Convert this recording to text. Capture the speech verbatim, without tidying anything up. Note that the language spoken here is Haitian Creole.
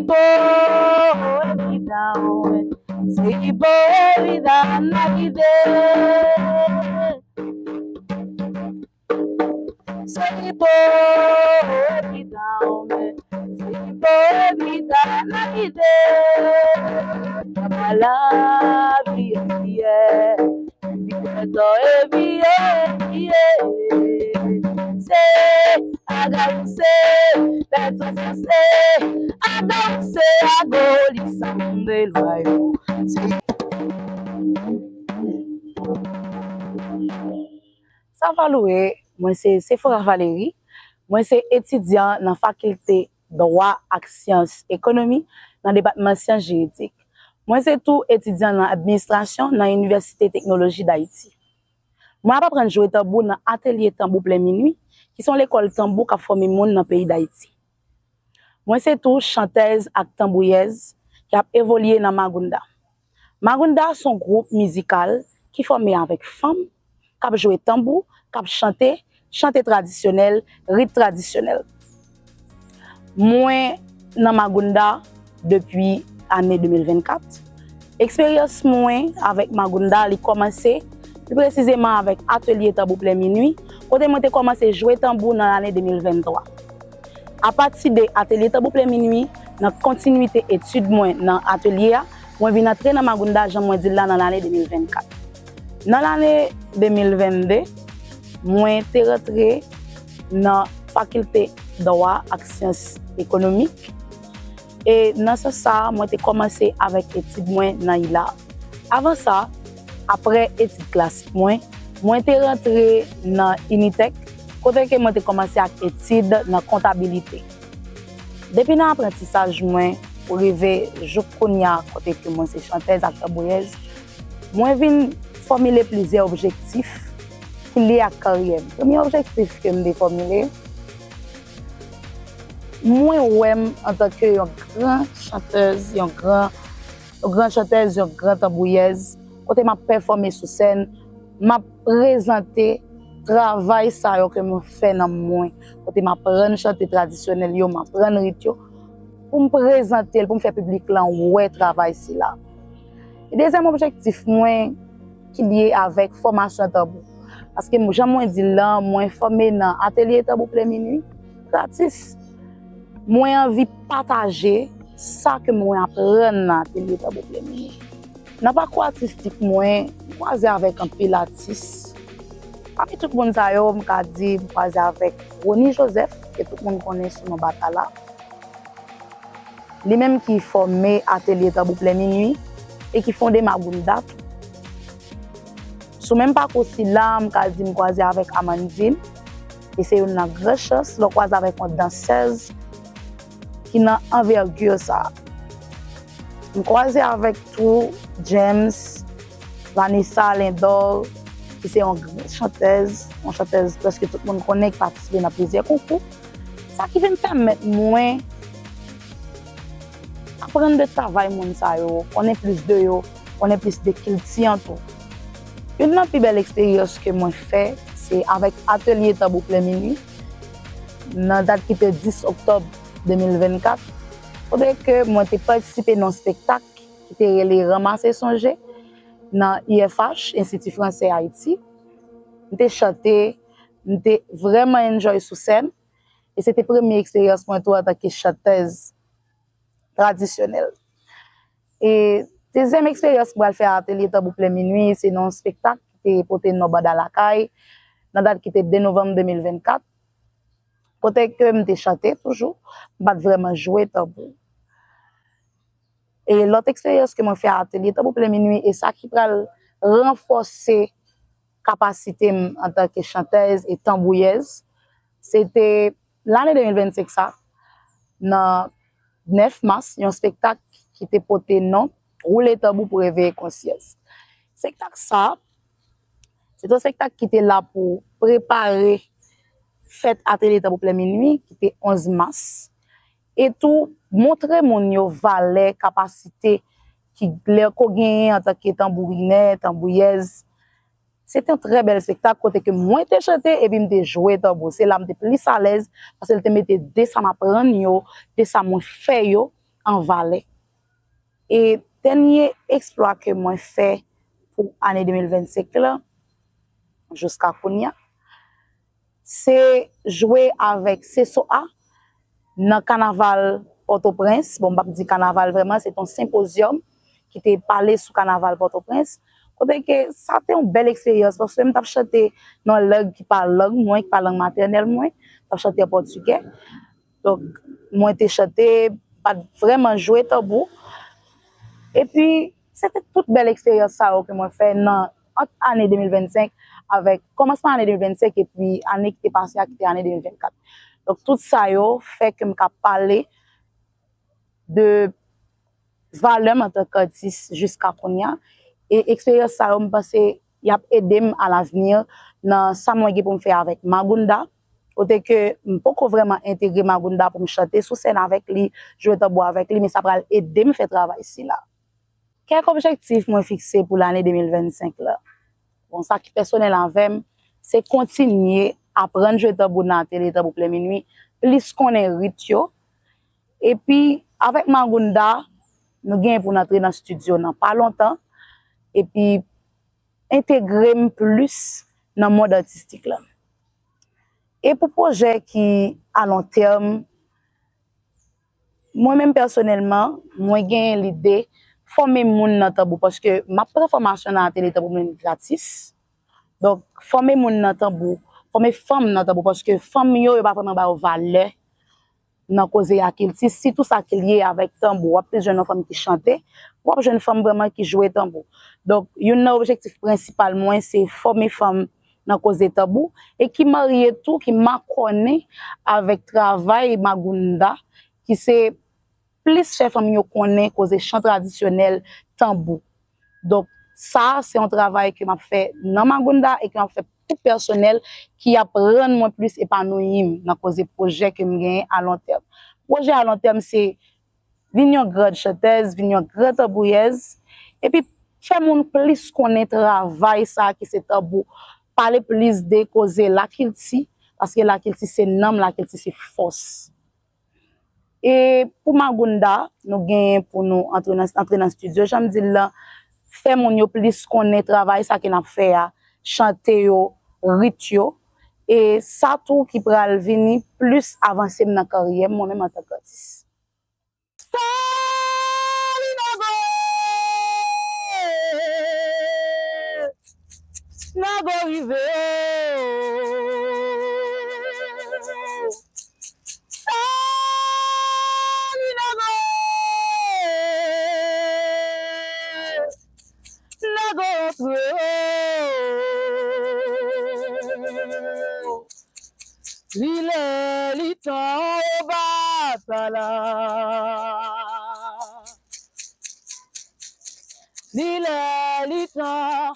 Bo Evita, se Bo Evita n ap kite. Se Bo Evita, se Bo Evita n ap kite. Kaba lavi fiyè, fiyè tò e fiyè, fiyè. Se Agarise, pèdi sanse, Agarise, Ago li sanble lwa yo. Se Sa va louwe, mwen se Sephora Valery, mwen se etidyan nan Fakilte Dwa ak Syans Ekonomi nan Depatman Syans Jiridik. Mwen se tou etidyan nan administrasyon nan Inivèsite Teknoloji Dayiti. Mwen ap aprann jwe tanbou nan Atelye Tanbou Plen Minwi, ki se yon lekòl tanbou k ap fòme moun nan peyi Dayiti. Mwen se tou chantèz ak tanbouyèz ki ap evolye nan Magounda. Magounda se yon gwoup mizikal ki fòme avèk fanm k ap jwe tanbou, k ap chante, chante tradisyonèl, rit tradisyonèl. Mwen nan Magounda depi ane de mil vennkat. Eksperyans mwen avèk Magounda, li kòmanse, pi presizeman avèk Atelye Tanbou Plen Minwi, kote mwen te kòmanse jwe tanbou nan ane de mil venntwa. Apati de Atelye Tanbou Plen Minwi, nan kontinwite etid mwen nan atelye a, mwen vin antre nan Magounda, jan mwen di l la, nan lane de mil vennkat. Nan lane de mil vennde, mwen te rantre nan Fakilte Dwa ak Syans Ekonomik. E nan sans sa a, mwen te kòmanse avèk etid mwen nan ILA. Avan sa, apre etid klasik mwen, mwen te rantre nan Initech, kote ke mwen te kòmanse ak etid nan kontabilite. Depi nan aprantisaj mwen pou rive jouk kounye a, kote ke mwen se chantèz ak tanbouyèz, mwen vin fòmile plizyè objektif ki lye ak karyè m. Premye objektif ke m te fòmile, mwen wè m antanke yon gran chantèz, yon gran, yon gran chantèz, yon gran tanbouyèz, kote m ap pèfòme sou sèn, m ap prezante travay sa yo ke mwen fè nan mwen, kote m aprann chante tradisyonèl yo, m aprann rit yo, pou m prezante l, pou m fè piblik lan wè travay sila. E dezyèm objektif mwen ki lye avèk fòmasyon tanbou. Paske m, jan mwen di l lan, mwen fòme nan Atelye Tanbou Plen Minwi, gratis. Mwen anvi pataje sa ke mwen aprann nan Atelye Tanbou Plen Minwi. Nan pakou atistik mwen, m kwaze avèk anpil atis. Pami tout moun sa yo, m ka di m kwaze avèk Rony Joseph, ke tout moun konnen sou non Batala. Li menm ki fòme Atelye Tanbou Plen Minwi e ki fonde Magounda tou. Sou menm pakou sila, m ka di m kwaze avèk Amandine, e se youn nan gran chans lè w kwaze avèk yon dansèz ki nan anvègi sa a. M kwaze avèk tou James, Vanessa Lindor, ki se yon gran chantèz, yon chantèz prèske tout moun konnen, ki patisipe nan plizyè konkou. Sa ki vin pèmèt mwen aprann de travay moun sa yo, konnen plis de yo, konnen plis de kilti an tou. Youn nan pi bèl eksperyans ke mwen fè, se avèk Atelye Tanbou Plen Minwi, nan dat ki te dis oktòb de mil vennkat, kote ke mwen te patisipe nan yon spektak ki te rele Ranmase Sonje nan I F H, Enstiti Fransè Ayiti. M te chante, m te vrèman enjoy sou sèn, e se te premye eksperyans mwen tou antanke chantèz tradisyonèl. E dezyèm eksperyans m pral fè Atelye Tanbou Plen Minwi, se nan yon spektak ki te pote non Banda Lakay, nan dat ki te de novanm de mil vennkat, kote ke m te chante toujou, m pa t vrèman jwe tanbou. E lòt eksperyans ke mwen fè Atelye Tanbou Plen Minwi, e sa ki pral ranfòse kapasite m antanke chantèz e tanbouyèz, se te lane de mil vennsenk sa, nan nèf mas, yon espektak ki te pote non Woule tanbou pou reveye konsyans. Espektak sa, se te yon espektak ki te la pou prepare fèt Atelye Tanbou Plen Minwi, ki te onz mas, e tou montre moun yo valè, kapasite ki Lerco genyen antanke tanbourinè, tanbouyèz. Se te yon trè bèl espektak kote ke mwen te chante epi m te jwe tanbou. Se la m te plis alèz, paske l te mete de sa m aprann yo, de sa mwen fè yo, an valè. E dènye eksplwa ke mwen fè pou ane de mil vennsenk la, jiska kounye a, se jwe avèk Sesoa nan kanaval Pòtoprens. Bon, m p ap di kanaval vrèman, se t on senpozyòm ki te pale sou kanaval Pòtoprens. Kote ke sa te yon bèl eksperyans, paske m t ap chante nan lang ki pa lang mwen, ki pa lang matènèl mwen, m t ap chante an pòtigè. Donk, mwen te chante, pa t vrèman jwe tanbou. Epi, se te tout bèl eksperyans sa yo ke mwen fè nan, ant ane de mil vennsenk avèk, kòmansman ane de mil vennsenk epi ane ki te pase a, ki te ane de mil vennkat. Donk, tout sa yo fè ke m ka pale de valè m antanke atis jiska kounye a. E eksperyans sa yo, m panse y ap ede m alavni nan sa mwen gen pou m fè avèk Magounda. Kote ke m poko vrèman entegre Magounda pou m chante sou sèn avèk li, jwe tanbou avèk li, men sa pral ede m fè travay sila. Kèk objektif mwen fikse pou lane de mil vennsenk la. Bon, sa ki pèsonèl avè m, se kontinye aprann jwe tanbou nan atelye tanbou plen minwi, plis konnen rit yo. Epi, avèk Magounda, nou genyen pou n antre nan estidyo nan pa lontan. Epi, entegre m plis nan mond atistik la. E pou pwojè ki a lon tèm, mwen menm pèsonèlman, mwen gen lide fòme moun nan tanbou, paske m ap pran fòmasyon nan atelye tanbou mwen gratis. Donk, fòme moun nan tanbou, fòme fanm nan tanbou, paske fanm yo, yo pa vrèman ba yo valè nan koze a kilti, sitou sa ki lye avèk tanbou. W ap plis jwenn yon fanm ki chante, w ap jwenn fanm vrèman ki jwe tanbou. Donk, youn nan objektif prensipal mwen, se fòme fanm nan koze tanbou, e ki marye tou, ki makònen avèk travay Magounda, ki se plis fè fanm yo konnen koze chan tradisyonèl tanbou. Donk, sa, se yon travay ke m ap fè nan Magounda e ke m ap fè tou pèsonèl, ki ap rann mwen plis epanouyi m nan koze pwojè ke m genyen a lon tèm. Pwojè a lon tèm, se vin yon gran chantèz, vin yon gran tanbouyèz, epi fè moun plis konnen travay sa ki se tanbou, pale plis de koze lakilti, paske lakilti se nanm, lakilti se fòs. E pou Magounda, nou genyen pou nou antre nan, antre nan estidyo, jan m di l lan, fè moun yo plis konnen travay sa ke n ap fè a, chante yo, rit yo, e sa tou ki pral vini plis avanse m nan karyè m, mwen menm antanke atis. Sali Nago! Nago rive o! Sali Nago! Nago antre o! Li lè, li tan, o batala. Li lè, li tan.